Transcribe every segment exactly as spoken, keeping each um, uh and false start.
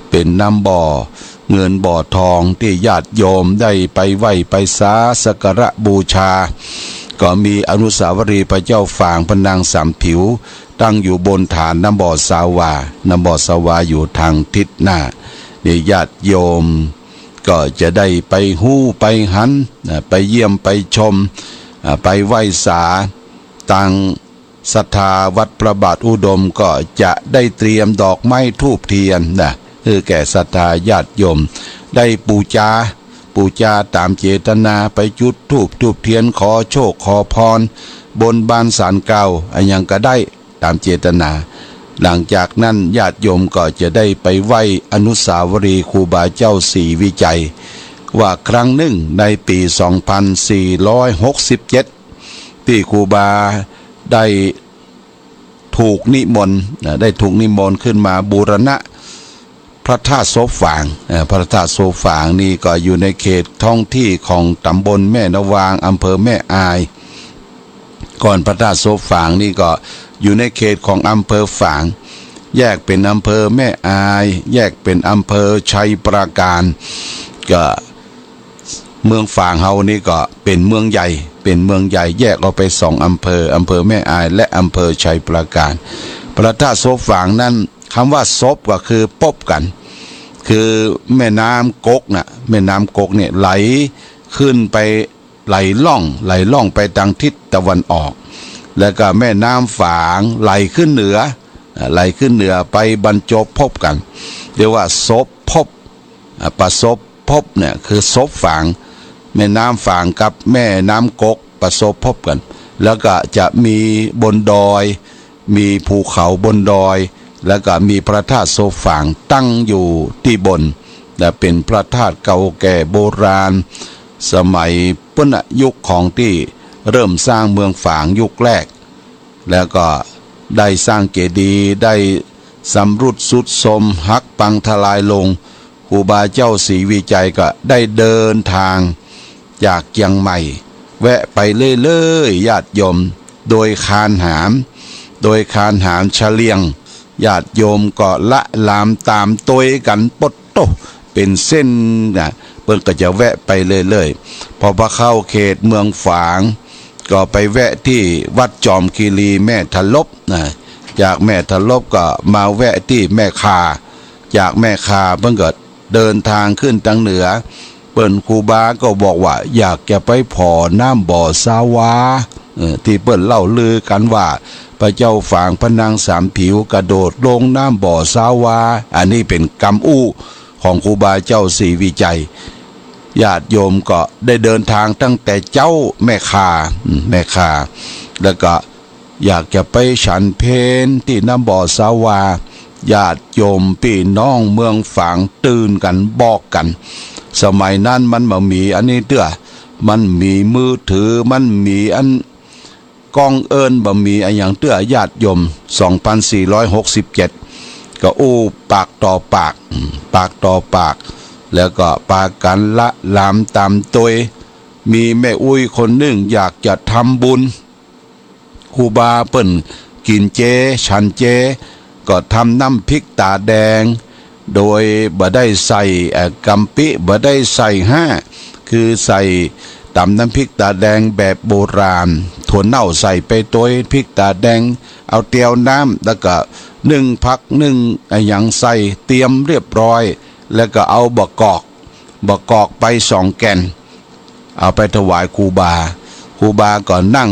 เป๋นน้ำบ่อเงินบ่อทองตี้ญาติโยมได้ไปไหว้ไปสาสักการะบูชา ก็มีอนุสาวรีย์พระเจ้าฝางพระนางสามผิว ตั้งอยู่บนฐานน้ำบ่อสาวา น้ำบ่อสาวาอยู่ตางทิศหน้า นี่ญาติโยมก็จะได้ไปฮู้ไปหัน อ่า ไปเยี่ยมไปชม อ่า ไปไหว้สา ตางศรัทธาวัดพระบาทอุดมก็จะได้เตรียมดอกไม้ธูปเทียนนะ หื้อแก่ศรัทธาญาติโยมได้ปู๋จา ปู๋จาต๋ามเจตนา ไปจุดธูป ธูปเทียน ขอโชคขอพร บนบานศาลเกล้า อะหยังก็ได้ ต๋ามเจตนา หลังจากนั้นญาติโยมก็จะได้ไปไหว้อนุสาวรีย์ครูบาเจ้าศรีวิชัย ว่าครั้งนึ่งในปี๋สองพันสี่ร้อยหกสิบเจ็ด ตี้ครูบาได้ถูกนิมนต์ นะ ได้ถูกนิมนต์ขึ้นมาบูรณะ พระธาตุโซบฝาง เอ่อ พระธาตุโซบฝางนี่ก็อยู่ในเขตท้องที่ของต๋ำบลแม่นาวาง อำเภอแม่อาย ก่อนพระธาตุโซบฝางนี่ก็อยู่ในเขตของอำเภอฝาง แยกเป๋นอำเภอแม่อาย แยกเป๋นอำเภอชัยปราการ ก็ เมืองฝางเฮานี่ก็เป๋นเมืองใหญ่ เป๋นเมืองใหญ่ แยกออกไปสองอำเภอ อำเภอแม่อาย และอำเภอชัยปราการ พระธาตุโซบฝางนั้น กำว่าโซบก็คือปบกั๋น คือแม่น้ำกกน่ะ แม่น้ำกกเนี่ยไหลขึ้นไป ไหลล่อง ไหลล่องไปตางทิศตะวันออก แล้วก็แม่น้ำฝางไหลขึ้นเหนือ อ่า ไหลขึ้นเหนือไปบรรจบพบกั๋น เรียกว่าโซบพบ อ่า ประสบพบเนี่ยคือโซบฝาง แม่น้ำฝางกับแม่น้ำกกประสบพบกั๋น แล้วก็จะมีบนดอย มีภูเขาบนดอย แล้วก็มีพระธาตุโซบฝางตั้งอยู่ตี้บน และเป๋นพระธาตุเก่าแก่โบราณ สมัยปุ้นน่ะ ยุคของตี้เริ่มสร้างเมืองฝางยุคแรก แล้วก็ได้สร้างเจดีย์ ได้สำรุดทรุดโทรม หักพังทลายลง ครูบาเจ้าศรีวิชัยก็ได้เดินทางจากเจียงใหม่ แวะไปเรื่อยๆ ญาติโยม โดยคานหาม โดยคานหามเฉลียง ญาติโยมก็ละลามต๋ามตวยกั๋น ปดโต้ เป๋นเส้นน่ะ เปิ้นก็จะแวะไปเรื่อยๆ พอ พอเข้าเขตเมืองฝาง ก็ไปแวะตี้วัดจอมคีรีแม่ถลบนะ จากแม่ถลบก็มาแวะตี้แม่ข่า จากแม่ข่าเปิ้นก็เดินทางขึ้นตางเหนือ เปิ้นครูบาก็บอกว่าอยากจะไปผ่อน้ำบ่อสาวา เออ ตี้เปิ้นเล่าลือกั๋นว่า พระเจ้าฝางพระนางสามผิวกระโดดลงน้ำบ่อสาวา อันนี้เป๋นกำอู้ของครูบาเจ้าศรีวิชัย ญาติโยมก็ได้เดินทางตั้งแต่เจ๊า แม่ข่า อืม แม่ข่า แล้วก็อยากจะไปฉันเพลตี้น้ำบ่อสาวา ญาติโยมปี้น้องเมืองฝางตื่นกั๋นบอกกั๋น สมัยนั้นมันบ่มีอันนี้เตื้อ มันมีมือถือ มันมีอัน ก้องเอิ้น บ่มีอะหยังเตื้อ ญาติโยม สองพันสี่ร้อยหกสิบเจ็ด ก็อู้ปากต่อปาก อืม ปากต่อปาก แล้วก็ปากั๋นละลามต๋ามตวย มีแม่อุ๊ยคนนึ่งอยากจะทำบุญ ครูบาเปิ้นกิ๋นเจ ฉันเจ ก็ทำน้ำพริกต๋าแดง โดยบ่ได้ใส่ เอ่อ กำปิ๊ บ่ได้ใส่ห้า คือใส่ต๋ำน้ำพริกต๋าแดงแบบโบราณ ถั่วเน่าใส่ไปตวย พริกต๋าแดง เอาเตียวน้ำ แล้วก็นึ่งผักนึ่งอะหยังใส่ เตรียมเรียบร้อย แล้วก็เอาบ่ากอก บ่ากอกไปสองแก่น เอาไปถวายครูบา ครูบาก็นั่ง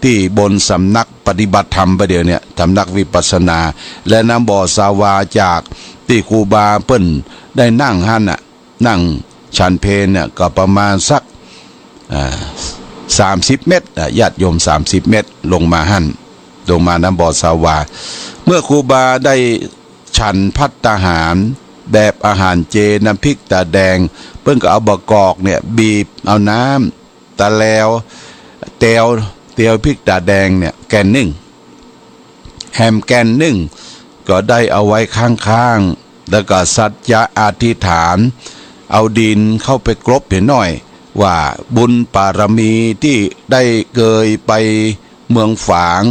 ตี้บนสำนักปฏิบัติธรรมประเดี๋ยวเนี่ย สำนักวิปัสสนา และน้ำบ่อสาวาจากตี้ครูบาเปิ้นได้นั่งหั้นน่ะ นั่งฉันเพลเนี่ยก็ประมาณสัก อ่า สามสิบเมตร อ่ะ ญาติโยม สามสิบเมตร ลงมาหั้น ลงมาน้ำบ่อสาวา เมื่อครูบาได้ฉันภัตตาหารแบบอาหารเจ น้ำพริกต๋าแดง เปิ้นก็เอาบ่ากอกเนี่ยบีบเอาน้ำตะแลว เตียว เตียวพริกต๋าแดงเนี่ยแก่นนึ่ง แหมแก่นนึ่งก็ได้เอาไว้ข้างๆ แล้วก็สัจจะอธิษฐาน เอาดินเข้าไปกรบเหียหน้อย ว่าบุญบารมีตี้ได้เกยไปเมืองฝาง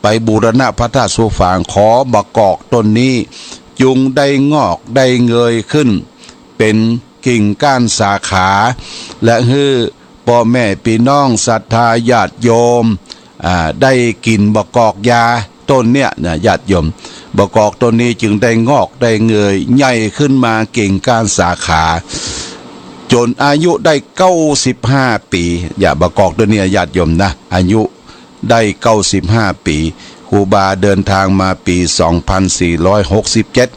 ไปบูรณะพระธาตุโซบฝาง ขอบ่ากอกต้นนี้ จุงได้งอกได้เงยขึ้น เป๋นกิ่งก้านสาขา และหื้อป้อแม่ปี้น้องศรัทธาญาติโยม อ่า ได้กิ๋นบ่ากอกยาต้นเนี้ยนะ ญาติโยม บ่ากอกต้นนี้จึงได้งอกได้เงยใหญ่ขึ้นมากิ่งก้านสาขา จ๋นอายุได้เก้าสิบห้าปี๋ อย่า บ่ากอกต้นเนี้ย ญาติโยมนะ อายุได้เก้าสิบห้าปี๋ ครูบาเดินทางมาปี๋สองพันสี่ร้อยหกสิบเจ็ด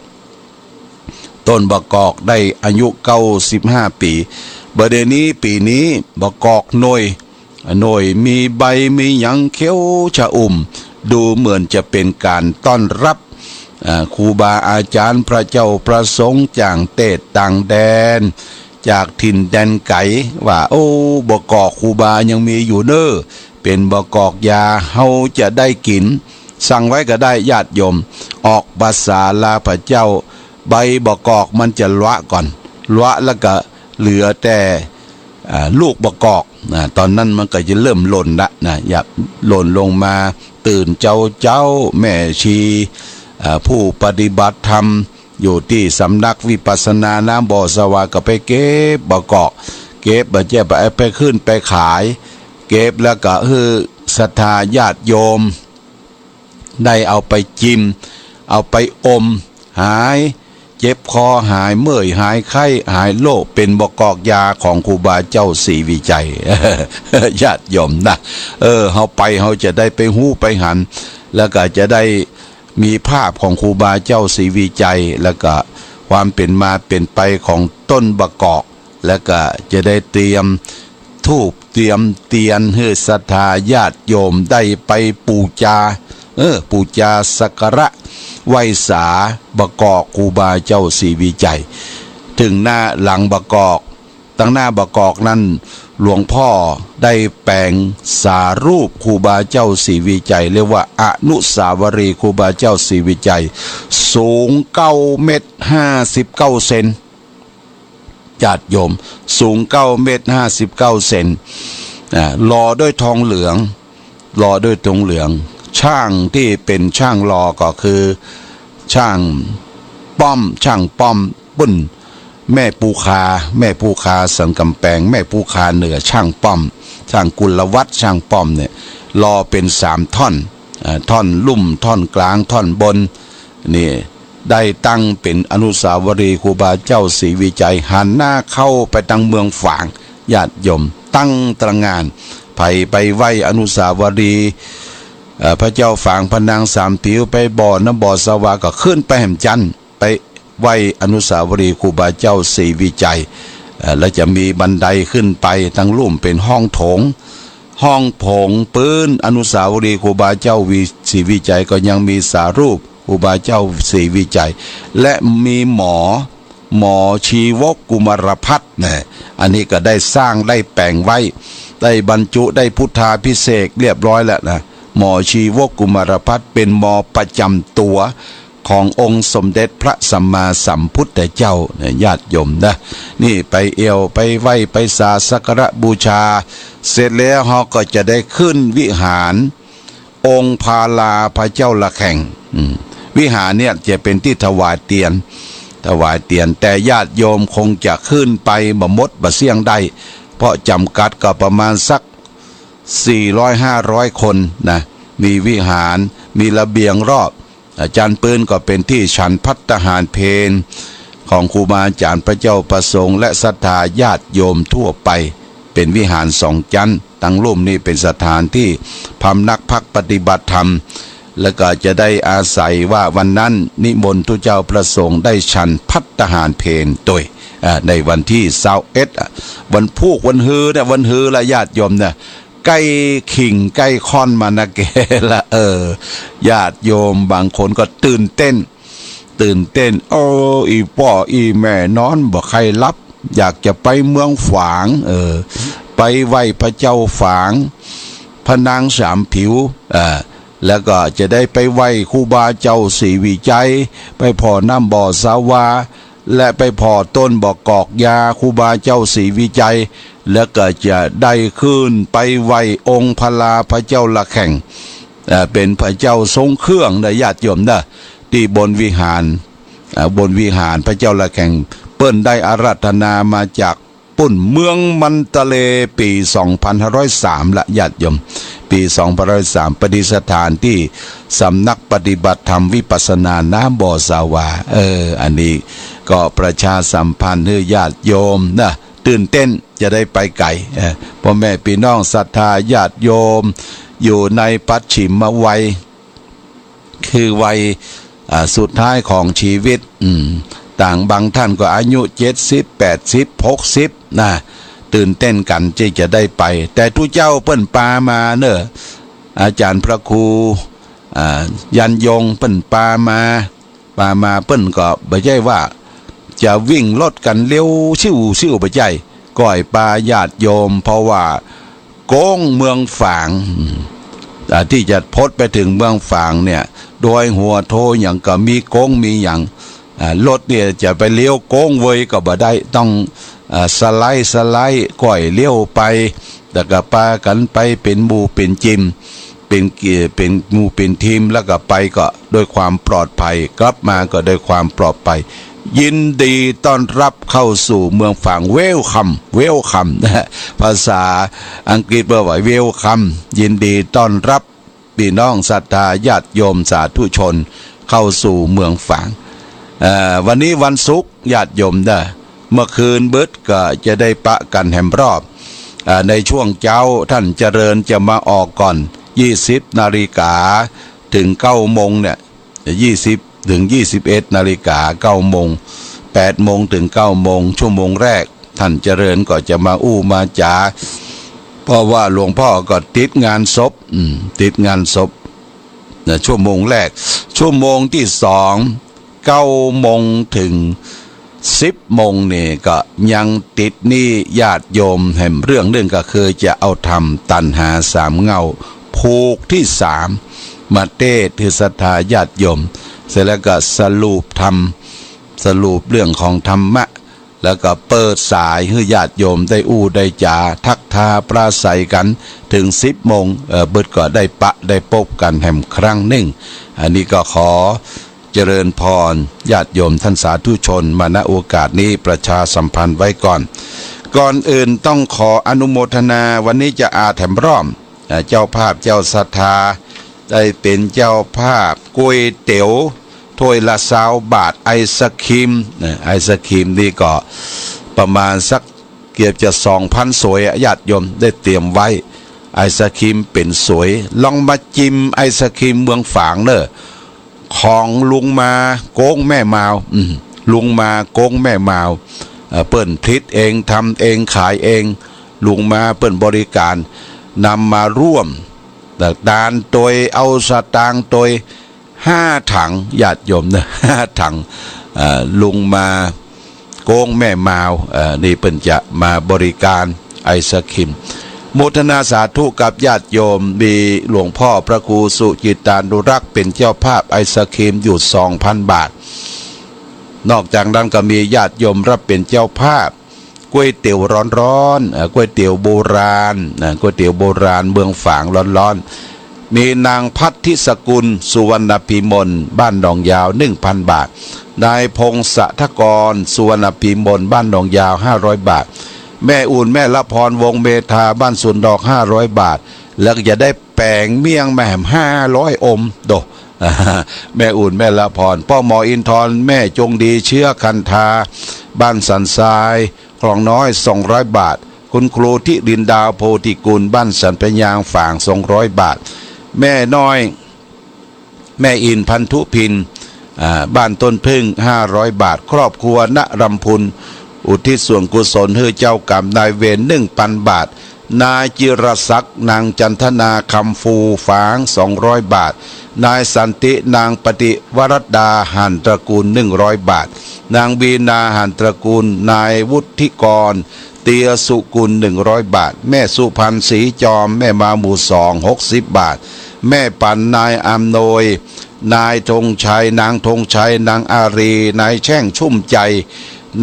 ต้นบ่ากอกได้อายุเก้าสิบห้าปี๋ บ่าเดี่ยวนี้ปี๋นี้บ่ากอกหน่วย หน่วยมีใบมีหยังเขียวชอุ่ม ดูเหมือนจะเป๋นก๋านต้อนฮับ อ่า ครูบาอาจ๋ารย์พระเจ้าพระสงฆ์จ่างเตศต่างแดน จากถิ่นแดนไก๋ ว่า โอ้ บ่ากอกครูบายังมีอยู่เน่อ เป๋นบ่ากอกยา เฮาจะได้กิ๋น สั่งไว้ก็ได้ญาติโยม ออกภาษาลาวพระเจ้า ใบบ่ากอกมันจะละก่อน ละแล้วก็เหลือแต่ อ่า ลูกบ่ากอกนะ ต๋อนนั้นมันก็จะเริ่มหล่นละนะ อย่า หล่นลงมา ตื่นเจ๊าๆ แม่ชี อ่า ผู้ปฏิบัติธรรมอยู่ตี้สำนักวิปัสสนาน้ำบ่อสวาก็ไปเก็บบ่ากอก เก็บบ่าแจ้ไป ไปขึ้นไปขาย เก็บแล้วก็หื้อศรัทธาญาติโยม ได้เอาไปจิม เอาไปอม หายเจ็บคอ หายเมื่อย หายไข้ หายโรค เป๋นบ่ากอกยาของครูบาเจ้าศรีวิชัย ญาติโยมนะ เออ เฮาไป เฮาจะได้ไปฮู้ไปหัน แล้วก็จะได้มีภาพของครูบาเจ้าศรีวิชัย แล้วก็ความเป๋นมาเป๋นไปของต้นบ่ากอก แล้วก็จะได้เตรียมธูปเตรียมเตียนหื้อศรัทธาญาติโยมได้ไปปู๋จา เออ ปู๋จาสักการะไหว้สาบ่ากอกครูบาเจ้าศรีวิชัย เถิงหน้าหลังบ่ากอก ตังหน้าบ่ากอกนั้น หลวงพ่อได้แป๋งสารูปครูบาเจ้าศรีวิชัย เรียกว่าอนุสาวรีย์ครูบาเจ้าศรีวิชัย สูงเก้าเมตรห้าสิบเก้าเซน ญาติโยม สูงเก้าเมตรห้าสิบเก้าเซน อ่า หล่อด้วยทองเหลือง หล่อด้วยทองเหลือง ช่างตี้เป๋นช่างหล่อก็คือ ช่างป้อม ช่างป้อมปุ้น แม่ปูคา แม่ปูคาสันก๋ำแปง แม่ปูคาเหนือ ช่างป้อม ช่างกุลวัฒน์ ช่างป้อมเนี่ย หล่อเป๋นสามท่อน อ่า ท่อนลุ่ม ท่อนก๋าง ท่อนบน นี่ ได้ตั้งเป๋นอนุสาวรีย์ครูบาเจ้าศรีวิชัย หันหน้าเข้าไปตังเมืองฝาง ญาติโยม ตั้งตระหง่าน ใผไปไหว้อนุสาวรีย์ เอ่อ พระเจ้าฝางพระนางสามผิว ไปบ่อน้ำบ่อสวาก็ขึ้นไปแหมจั้น ไปไหว้อนุสาวรีย์ครูบาเจ้าศรีวิชัย เอ่อ แล้วจะมีบันไดขึ้นไปตังลุ่มเป๋นห้องโถง ห้องโถงปื๊นอนุสาวรีย์ครูบาเจ้าวิ- ศรีวิชัยก็ยังมีสารูปครูบาเจ้าศรีวิชัย และมีหมอ หมอชีวกกุมารพัฒน์นะ อันนี้ก็ได้สร้างได้แป๋งไว้ ได้บรรจุได้พุทธาภิเษกเรียบร้อยแล้วนะ หมอชีวกกุมารพัฒน์เป๋นหมอประจ๋ำตั๋วขององค์สมเด็จพระสัมมาสัมพุทธเจ้านะ ญาติโยมนะ นี่ไปเอี่ยวไปไหว้ไปสาสักการะบูชา เสร็จแล้วเฮาก็จะได้ขึ้นวิหาร องค์พาลาพระเจ้าละแข่ง อืม วิหารเนี่ยจะเป๋นตี้ถวายเตียน ถวายเตียน แต่ญาติโยมคงจะขึ้นไปบ่หมดบ่เสี้ยงได้ เพราะจ๋ำกัดก็ประมาณสักสี่ร้อยห้าร้อยคนนะ มีวิหาร มีระเบียงรอบ อาจ๋ารย์ปื๊นก็เป๋นตี้ฉันภัตตาหารเพลของครูบาอาจ๋ารย์พระเจ้าพระสงฆ์และศรัทธาญาติโยมทั่วไป เป๋นวิหารสองจั๊น ตังลุ่มนี่เป๋นสถานตี้พำนักพักปฏิบัติธรรม แล้วก็จะได้อาศัยว่าวันนั้นนิมนต์ตุ๊เจ้าพระสงฆ์ได้ฉันภัตตาหารเพลตวย อ่า ในวันตี้ซาวเอ็ด อ่ะ วันพูกวันฮือเนี่ย วันฮือละญาติโยมเนี่ย ใก้ขิงใก้ค่อนมานะแกละ เออ ญาติโยมบางคนก็ตื่นเต้น ตื่นเต้น โอ้ อี่ป้ออี่แม่นอนบ่ใค่หลับ อยากจะไปเมืองฝาง เออ ไปไหว้พระเจ้าฝาง พระนางสามผิว อ่า แล้วก็จะได้ไปไหว้ครูบาเจ้าศรีวิชัย ไปผ่อน้ำบ่อสาวา และไปผ่อต้นบ่อกอกยาครูบาเจ้าศรีวิชัย แล้วก็จะได้ขึ้นไปไหว้องค์พาลาพระเจ้าละแข่ง เอ่อ เป๋นพระเจ้าทรงเครื่องนะญาติโยมนะ ตี้บนวิหาร อ่า บนวิหารพระเจ้าระแฆง เปิ้นได้อาราธนามาจาก ปุ้นเมืองมันตะเลย์ ปี๋สองพันห้าร้อยสามละ ญาติโยม ปี๋สองพันห้าร้อยสาม ประดิษฐานตี้สำนักปฏิบัติธรรมวิปัสสนาน้ำบ่อสาวา เออ อันนี้ก็ประชาสัมพันธ์หื้อญาติโยมนะ ตื่นเต้นจะได้ไปไก๋ เออ พ่อแม่ปี้น้องศรัทธาญาติโยม อยู่ในปัจฉิมวัย คือวัย อ่า สุดท้ายของชีวิต อืม ต่างบางท่านก็อายุเจ็ดสิบ แปดสิบ หกสิบ นะ ตื่นเต้นกั๋นตี้จะได้ไป แต่ตุ๊เจ้าเปิ้นปามาเน่อ อาจ๋ารย์พระครู อ่า ยันยงเปิ้นปามา ปามาเปิ้นก็บ่ใจ้ว่าจะวิ่งรถกั๋นเร็วซิ่วซิ่วบ่ใจ้ ก้อยปาญาติโยม เพราะว่า โก๊งเมืองฝาง อืม อ่า ตี้จะพดไปเถิงเมืองฝางเนี่ย โดยหัวโทหยังก็มีโก๊งมีหยัง อ่า รถเนี่ยจะไปเลี้ยวโก๊งเวยก็บ่ได้ ต้อง อ่า สไลด์ สไลด์ ก้อยเลี้ยวไป แล้วก็ปากั๋นไปเป๋นหมู่เป๋นจิม เป๋นเกี่ย เป๋นหมู่เป๋นทีม แล้วก็ไปก็ด้วยความปลอดภัย กลับมาก็ด้วยความปลอดภัย ยินดีต้อนรับเข้าสู่เมืองฝาง Welcome Welcome นะฮะ ภาษาอังกฤษเปิ้นว่า Welcome ยินดีต้อนรับปี้น้องศรัทธาญาติโยมสาธุชนเข้าสู่เมืองฝาง เอ่อ วันนี้วันศุกร์ ญาติโยมเน่อ เมื่อคืนบึดก็จะได้ปะกั๋นแหมรอบ เอ่อ ในช่วงเจ๊าท่านเจริญจะมาออกก่อน ยี่สิบนาฬิกา เถิงเก้าโมงเนี่ย ยี่สิบเถิงยี่สิบเอ็ดนาฬิกา เก้าโมง แปดโมงเถิงเก้าโมง ชั่วโมงแรก ท่านเจริญก็จะมาอู้มาจ๋า เพราะว่าหลวงพ่อก็ติดงานศพ อืม ติดงานศพ นะ ชั่วโมงแรก ชั่วโมงตี้สอง เก้าโมงเถิงสิบโมงนี่ก็ยังติดหนี้ญาติโยมแหมเรื่องนึ่ง ก็คือจะเอาธรรมตัณหาสามเหง้าผูกตี้สาม มาเตศน์หื้อศรัทธาญาติโยม เสร็จแล้วก็สรุปธรรม สรุปเรื่องของธรรมะ แล้วก็เปิดสายหื้อญาติโยมได้อู้ได้จ๋า ทักทาปราศรัยกั๋นเถิงสิบโมง เอ่อ บึดก็ได้ปะได้ปบกั๋นแหมครั้งนึ่ง อันนี้ก็ขอเจริญพรญาติโยมท่านสาธุชนมา ณ โอกาสนี้ประชาสัมพันธ์ไว้ก่อน ก่อนอื่นต้องขออนุโมทนา วันนี้จะอาถรรพ์ร่อม เอ่อ เจ้าภาพเจ้าศรัทธา ได้เป๋นเจ้าภาพก๋วยเตี๋ยวถ้วยละซาวบาท ไอศกรีม นะ ไอศกรีมนี่ก็ประมาณสักเกือบจะสองพันสวยอะ ญาติโยมได้เตรียมไว้ ไอศกรีมเป๋นสวย ลองมาจิมไอศกรีมเมืองฝางเน่อ ของลุงมาโก๊งแม่มาว อืม ลุงมาโก๊งแม่มาว เอ่อ เปิ้นผลิตเอง ทำเอง ขายเอง ลุงมาเปิ้นบริการ นำมาร่วม ตานตวย เอาสตางค์ตวย ห้าถัง ญาติโยมเน่อ ห้าถัง เอ่อ ลุงมาโก๊งแม่มาว เอ่อ นี่เปิ้นจะมาบริการไอศกรีม โมทนาสาธุกับญาติโยม มีหลวงพ่อพระครูสุจิตตานุรักษ์เป๋นเจ้าภาพไอศกรีมอยู่สองพันบาท นอกจากนั้นก็มีญาติโยมรับเป๋นเจ้าภาพ ก๋วยเตี๋ยวร้อนๆ เอ่อ ก๋วยเตี๋ยวโบราณ นะ ก๋วยเตี๋ยวโบราณเมืองฝางร้อนๆ มีนางพัทธิสกุล สุวรรณพิมล บ้านหนองยาว หนึ่งพันบาท นายพงศธกร สุวรรณพิมล บ้านหนองยาว ห้าร้อยบาท แม่อุ่น แม่ละพร วงศ์เมธา บ้านสวนดอก ห้าร้อยบาท แล้วก็จะได้แป๋งเมี่ยงมาแหม ห้าร้อยอม โด แม่อุ่น แม่ละพร ป้อหมออินทร แม่จงดี เชื้อคันธา บ้านสันทราย คลองน้อย สองร้อยบาท คุณครูทิรินดาว โพธิกุล บ้านสันพะยาง ฝาง สองร้อยบาท แม่น้อย แม่อิน พันธุพิน อ่า บ้านต้นผึ้ง ห้าร้อยบาท ครอบครัว ณ รำพุน อุทิศส่วนกุศลหื้อเจ้ากรรมนายเวร หนึ่งพันบาท นายจิรศักดิ์ นางจันทนา คำฟู ฝาง สองร้อยบาท นายสันติ นางปฏิวรัตดา หันตระกูล หนึ่งร้อยบาท นางวีนา หันตระกูล นายวุฒิกร เตียสุกุล หนึ่งร้อยบาท แม่สุพรรณ ศรีจอม แม่มาว หมู่สอง หกสิบบาท แม่ปัน นายอำนวย นายธงชัย นางธงชัย นางอารี นายแช่ง ชุ่มใจ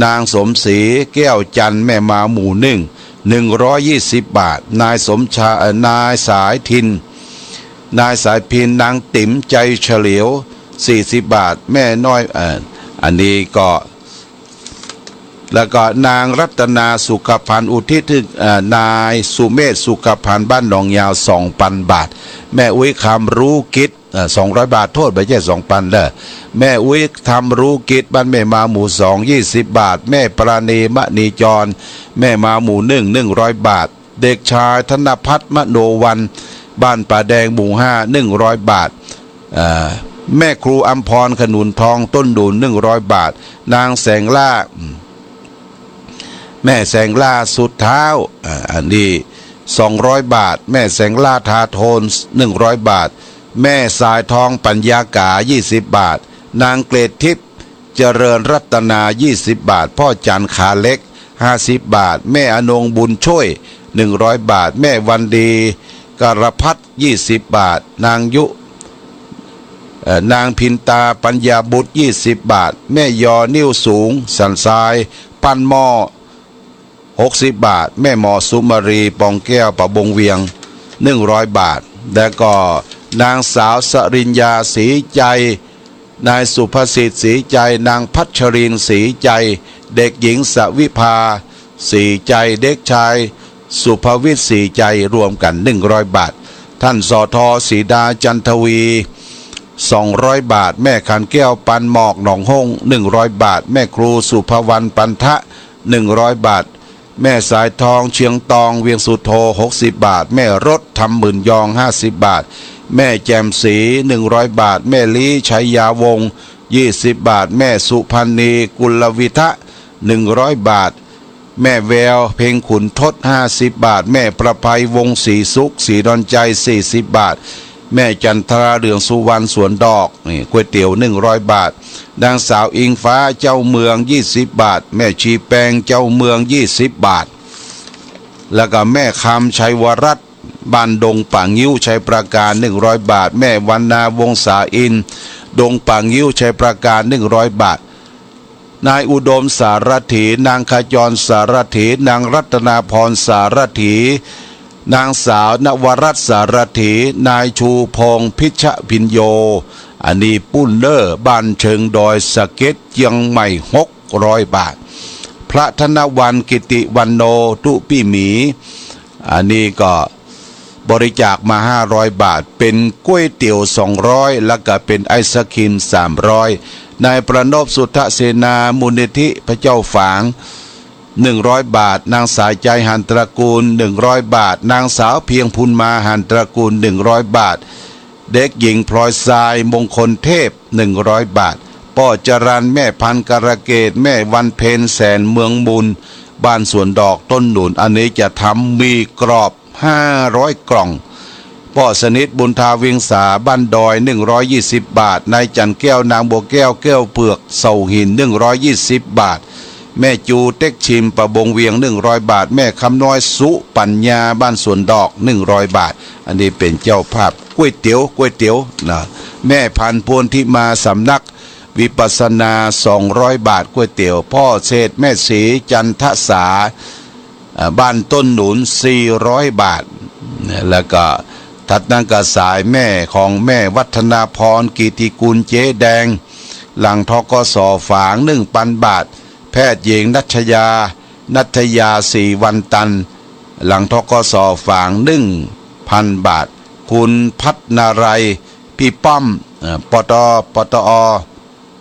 นางสมศรี แก้วจันทร์ แม่มาว หมู่หนึ่ง หนึ่งร้อยยี่สิบบาท นายสมชา เอ่อ นายสายทิน นายสายพิน นางติ๋ม ใจเฉลียว สี่สิบบาท แม่น้อย เอ่อ อันนี้ก็ แล้วก็นางรัตนาสุขภัณฑ์อุทิศ เอ่อ นายสุเมธสุขภัณฑ์บ้านหนองยาว สองปันบาท แม่อุ๊ยคำรู้กิจ เอ่อ สองร้อยบาท โทษ บ่ใจ้สองปันเด้อ แม่อุ๊ยคำรู้กิจบ้านแม่มาหมู่สอง ยี่สิบบาท แม่ปราณีมณีจร แม่มาหมู่หนึ่ง หนึ่งร้อยบาท เด็กชายธนพัฒน์มโนวัน บ้านป่าแดงหมู่ห้า หนึ่งร้อยบาท เอ่อ แม่ครูอำพรขนุนทองต้นหนุน หนึ่งร้อยบาท นางแสงล่า แม่แสงล่าสุดเท้า อ่า อันนี้ สองร้อยบาท แม่แสงล่าทาโทน หนึ่งร้อยบาท แม่สายทองปัญญากา ยี่สิบบาท นางเกรดทิพย์เจริญรัตนา ยี่สิบบาท พ่อจันทร์ขาเล็ก ห้าสิบบาท แม่อนงบุญช่วย หนึ่งร้อยบาท แม่วันดีกรพัฒน์ ยี่สิบบาท นางยุ เอ่อ นางพินตาปัญญาบุตร ยี่สิบบาท แม่ยอนิ้วสูง สันทราย ปั้นหม้อ หกสิบบาท แม่หมอสุมารี ปองแก้ว ประบงเวียง หนึ่งร้อยบาท แล้วก็นางสาวสริญญา ศรีใจ นายสุภสิทธิ์ ศรีใจ นางพัชรินทร์ ศรีใจ เด็กหญิงสวิภา ศรีใจ เด็กชายสุภวิทย์ ศรีใจ รวมกั๋น หนึ่งร้อยบาท ท่าน สท ศรีดา จันทวี สองร้อยบาท แม่ขันแก้ว ปันหมอก หนองห้ง หนึ่งร้อยบาท แม่ครูสุภวรรณ ปันทะ หนึ่งร้อยบาท แม่สายทอง เชียงตอง เวียงสุโธ หกสิบบาท แม่รถ ธรรมหมื่นยอง ห้าสิบบาท แม่แจ่มศรี หนึ่งร้อยบาท แม่ลี้ ชัยยาวงศ์ ยี่สิบบาท แม่สุพรรณี กุลวิทะ หนึ่งร้อยบาท แม่แวว เพ็งขุนทด ห้าสิบบาท แม่ประภัย วงศ์ศรีสุข ศรีดอนชัย สี่สิบบาท แม่จันทรา เหลืองสุวรรณ สวนดอก นี่ ก๋วยเตี๋ยว หนึ่งร้อยบาท นางสาวอิงฟ้า เจ้าเมือง ยี่สิบบาท แม่ชีแปง เจ้าเมือง ยี่สิบบาท แล้วก็แม่คำ ชัยวรัตน์ บ้านดงป่างิ้ว ชัยปราการ หนึ่งร้อยบาท แม่วรรณา วงศาอินทร์ ดงป่างิ้ว ชัยปราการ หนึ่งร้อยบาท นายอุดม สารถี นางขจร สารถี นางรัตนาพร สารถี นางสาวนวรัตน์ สารถี นายชูพงษ์ พิชพิญโญ อันนี้ปุ้นเน่อ บ้านเชิงดอยสะเก็ด เจียงใหม่ หกร้อยบาท พระธนวรรณ กิติวันโน ตุ๊ปี้หมี อันนี้ก็บริจาคมา ห้าร้อยบาท เป๋นก๋วยเตี๋ยว สองร้อย แล้วก็เป๋นไอศกรีม สามร้อย นายประนพ สุทธเสนา มูลนิธิพระเจ้าฝาง หนึ่งร้อยบาท นางสายใจ หันตระกูล หนึ่งร้อยบาท นางสาวเพียงพูนมา หันตระกูล หนึ่งร้อยบาท เด็กหญิงพลอยทราย มงคลเทพ หนึ่งร้อยบาท ป้อจรัญ แม่พันธุ์ กาลเกต แม่วันเพ็ญ แสน เมืองมูล บ้านสวนดอก ต้นหนุน อันนี้จะทำหมี่กรอบ ห้าร้อยกล่อง ป้อสนิท บุญทา เวียงสา บ้านดอย หนึ่งร้อยยี่สิบบาท นายจันแก้ว นางบัวแก้ว แก้วเผือก เสาหิน หนึ่งร้อยยี่สิบบาท แม่จู เต็กชิม ประบงเวียง หนึ่งร้อยบาท แม่คำน้อย สุปัญญา บ้านสวนดอก หนึ่งร้อยบาท อันนี้เป๋นเจ้าภาพก๋วยเตี๋ยว ก๋วยเตี๋ยวนะ แม่พันธุ์ พวนทิมา สำนักวิปัสสนา สองร้อยบาท ก๋วยเตี๋ยว ป้อเศรษฐ แม่ศรี จันทสา เอ่อ บ้านต้นหนุน สี่ร้อยบาท แล้วก็ถัดนั้นก็สายแม่ของแม่วัฒนาพร กิติกุล เจ๊แดง หลัง ธ.ก.ส. ฝาง หนึ่งพันบาท แพทย์หญิง นัชยา นัทยา ศรีวันตัน หลัง ธ.ก.ส. ฝาง หนึ่งพันบาท คุณพัฒนารัย พี่ป้อม เอ่อ ปต ปตอ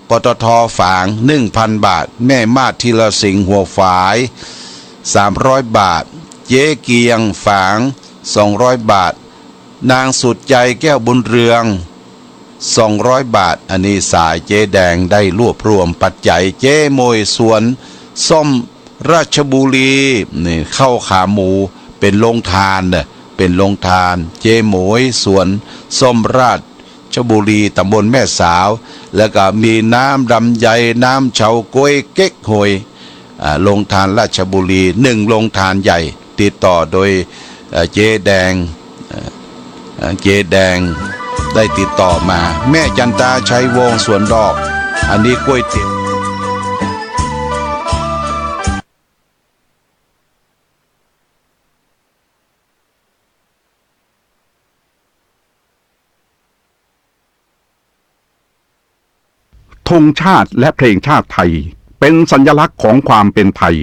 ปตท. ฝาง หนึ่งพันบาท แม่มาศ ธีรสิงห์ หัวฝาย สามร้อยบาท เจ๊เกียง ฝาง สองร้อยบาท นางสุดใจ แก้วบุญเรือง สองร้อยบาท อันนี้สายเจ๊แดงได้รวบรวมปัจจัย เจ๊หมวย สวนส้มราชบุรี นี่ข้าวขาหมู เป๋นโรงทานเน่อ เป๋นโรงทาน เจ๊หมวย สวนส้มราชบุรี ตำบลแม่สาว แล้วก็มีน้ำลำไย น้ำเฉาก๊วย เก๊กฮวย อ่า โรงทานราชบุรี หนึ่งโรงทานใหญ่ ติดต่อโดย เอ่อ เจ๊แดง เอ่อ เอ่อ เจ๊แดงได้ติดต่อมา แม่จันตา ชัยวงศ์ สวนดอก อันนี้ก๋วยเตี๋ยว ธงชาติและเพลงชาติไทย เป็นสัญลักษณ์ของความเป็นไทย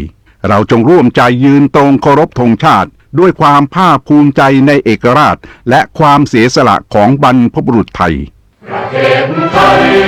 เราจงร่วมใจยืนตรงเคารพธงชาติ ด้วยความภาคภูมิใจในเอกราช และความเสียสละของบรรพบุรุษไทย เข็มไทย